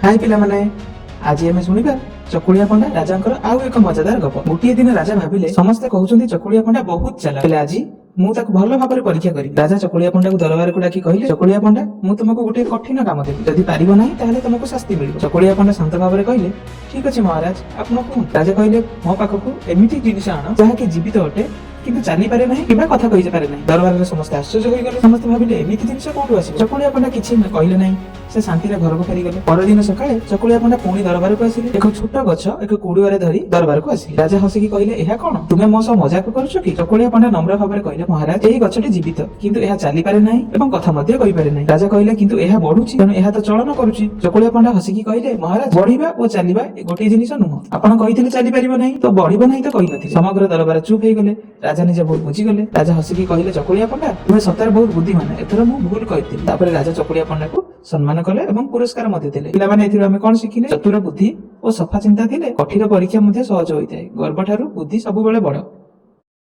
High ପିଲାମାନେ, ଆଜି ଆମେ ଶୁଣିବା ଚକୁଳିଆ ପଣ୍ଡା ରାଜାଙ୍କର ଆଉ ଏକ ମଜାଦାର ଗପ। ଗୋଟିଏ ଦିନ ରାଜା ଭାବିଲେ, ସମସ୍ତେ କହୁଛନ୍ତି ଚକୁଳିଆ ପଣ୍ଡା ବହୁତ ଚାଲାକ, ହେଲେ ଆଜି ମୁଁ ତାକୁ ଭଲ ଭାବରେ ପରୀକ୍ଷା କରିବି। ରାଜା ଚକୁଳିଆ ପଣ୍ଡାକୁ ଦରବାରକୁ ଡାକି କହିଲେ, "ଚକୁଳିଆ ପଣ୍ଡା, ମୁଁ ତୁମକୁ ଗୋଟିଏ କଠିନ କାମ ଦେବି। ଯଦି ପାରିବ ନାହିଁ, ତାହେଲେ ତୁମକୁ ଶାସ୍ତି ମିଳିବ।" ଚକୁଳିଆ ପଣ୍ଡା ଶାନ୍ତ ଭାବରେ କହିଲେ, "ଠିକ ଅଛି ମହାରାଜ, ଆପଣ କୁହନ୍ତୁ।" ରାଜା କହିଲେ, "ମୋ ପାଖକୁ ଏମିତି ଜିନିଷ ଆଣ ଯାହାକି ଜୀବିତ ଅଟେ, କିନ୍ତୁ ଚାଲିପାରେ ନାହିଁ କିମ୍ବା କଥା କହିପାରେ ନାହିଁ।" ଦରବାରରେ ସମସ୍ତେ ଆଶ୍ଚର୍ଯ୍ୟ ହୋଇଗଲେ। ସମସ୍ତେ ଭାବିଲେ, ଏମିତି ଜିନିଷ କୋଉଠୁ ଆସିବ? ଚକୁଳିଆ ପଣ୍ଡା କିଛି କହିଲେ ନାହିଁ। ସେ ଶାନ୍ତିରେ ଘରକୁ ଫେରିଗଲେ। ପରଦିନ ସକାଳେ ଚକୁଳିଆ ପଣ୍ଡା ପୁଣି ଦରବାରକୁ ଆସିଲେ। ଏକ ଛୋଟ ଗଛ ଏକ କୁଡୁଆରେ ଧରି ଦରବାରକୁ ଆସିଲେ। ରାଜା ହସିକି କହିଲେ, "ଏହା କଣ? ତୁମେ ମୋ ସହ ମଜାକ କରୁଛ କି?" ଚକୁଳିଆ ପଣ୍ଡା ନମ୍ର ଭାବରେ କହିଲେ, "ମହାରାଜ, ଏହି ଗଛଟି ଜୀବିତ, କିନ୍ତୁ ଏହା ଚାଲିପାରେ ନାହିଁ ଏବଂ କଥା ମଧ୍ୟ କହିପାରେ ନାହିଁ।" ରାଜା କହିଲେ, "କିନ୍ତୁ ଏହା ବଢୁଛି, ତେଣୁ ଏହା ତ ଚଳନ କରୁଛି।" ଚକୁଳିଆ ପଣ୍ଡା ହସିକି କହିଲେ, "ମହାରାଜ, ବଢିବା ଓ ଚାଲିବା ଗୋଟିଏ ଜିନିଷ ନୁହଁ। ଆପଣ କହିଥିଲେ ଚାଲିପାରିବ ନାହିଁ, ତ ବଢିବ ନାହିଁ ତ କହିନଥିଲେ।" ସମଗ୍ର ଦରବାର ଚୁପ୍ ହେଇଗଲେ। ରାଜା ନିଜ ଭୁଲ ବୁଝିଗଲେ। ରାଜା ହସିକି କହିଲେ, "ଚକୁଳିଆ ପଣ୍ଡା, ତୁମେ ସତରେ ବହୁତ ବୁଦ୍ଧିମାନ। ଏଥର ମୁଁ ଭୁଲ କହିଥିଲି।" ତାପରେ ରାଜା ଚକୁଳିଆ ପଣ୍ଡାକୁ ସମ୍ମାନ କଲେ ଏବଂ ପୁରସ୍କାର ମଧ୍ୟ ଦେଲେ। ପିଲାମାନେ, ଏଥିରୁ ଆମେ କଣ ଶିଖିଲେ? ଚତୁର ବୁଦ୍ଧି ଓ ସଫା ଚିନ୍ତା ଥିଲେ କଠିନ ପରୀକ୍ଷା ମଧ୍ୟ ସହଜ ହୋଇଥାଏ। ଗର୍ବ ଠାରୁ ବୁଦ୍ଧି ସବୁବେଳେ ବଡ।